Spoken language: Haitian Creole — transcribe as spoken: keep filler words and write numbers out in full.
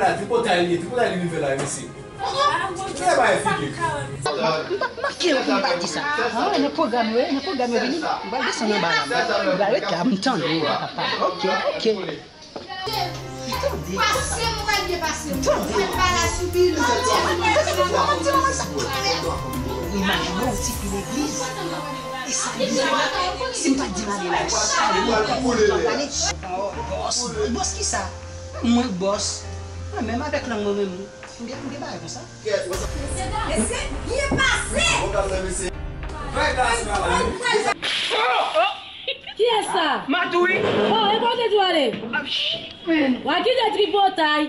la, tripotay li ye, tripotay li rive la, mesye. Fè bay figi. M p ap manke yo pou m pa di sa. Ah, nan pwogram yo, nan pwogram yo vini. M pral desann anba la. M pral ret la, m tande yo, papa. Ok, ok. Pase m, mwen byen pase m. Mwen pa la sou biwo. Imajine w tifi legliz. E sa li ye. Si m pa t di m ale la, ale, mwen pa t di m ale. Oh, bòs, bòs ki sa? Mwen bòs. Mwen menm avèk lang mwen menm. M gen, m gen bagay konsa. Mesye byen pase. Kiyès sa? Matou wi. Oh, e kote tou ale? W a kite tripotay.